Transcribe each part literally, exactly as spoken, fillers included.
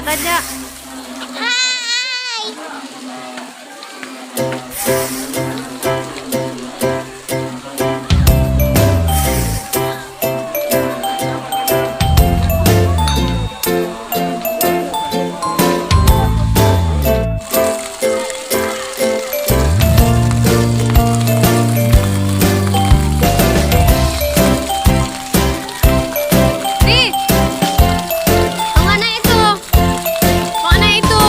Raja. Hai. Nih, tongah naik itu, tongah naik itu,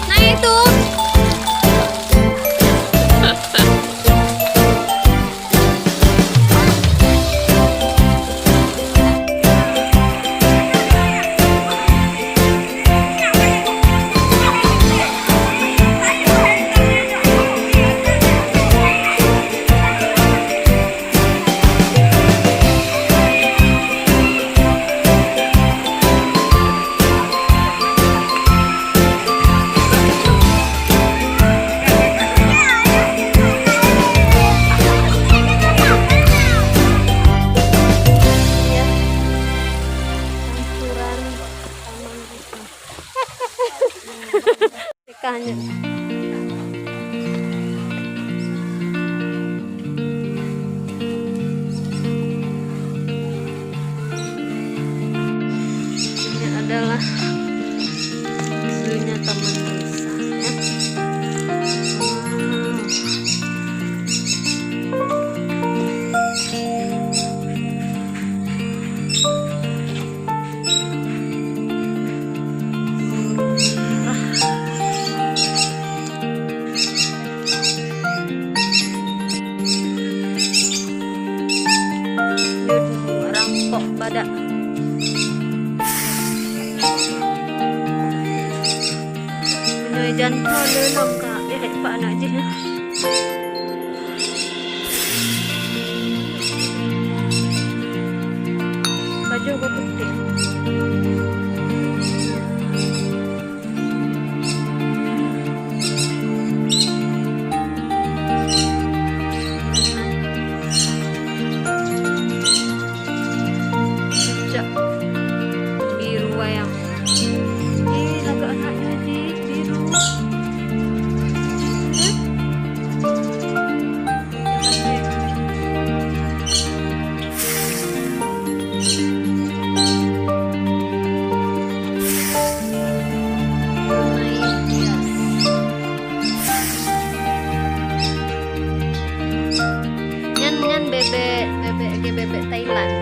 naik itu. Pancuran Taman Wisata. Teka nyoe. Ini adalah view-nya Taman Wisata, ya. Wow. Rampok badak. Meunyoe jantoe le lom ka, eh, pak anak jih, ya. Baju aku putih. Cak biru wayang. Eh, lagak anak jadi biru. Nyan, nyan bebek, bebek, bebek Thailand.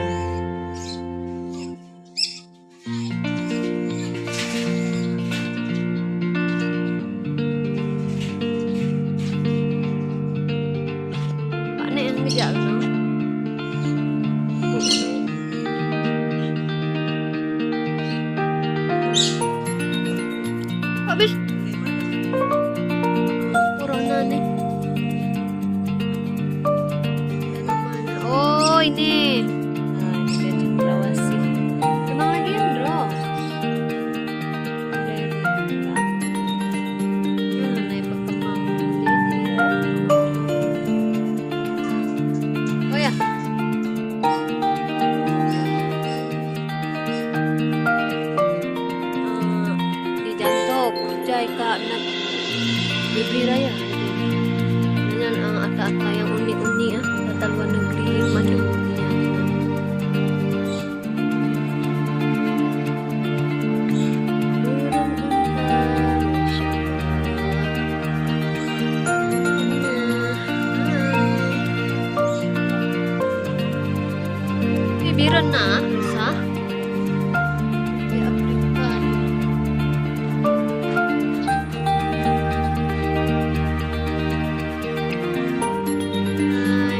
Pak Nek yang ngejak tu. Habis. Corona ni. Oh, ini. Nah, ini dia cendrawasih. Memang lagi yang draw. Dari belakang. Nah, naik berkembang. Oh ya. Ah, di Jantok, Kuchai ka minat beli raya. Dengan, ah, ata-ata yang unik-unik, ah, ata luar negeri, macam ni. Burung unta, masya Allah. Bibiran na, Nisa. Di Afrika ni. Hai.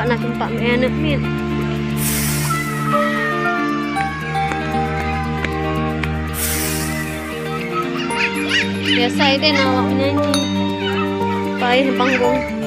Na teumpat meu'en aneuk miet. Biasa ideh na awak nyanyi. Paih panggong.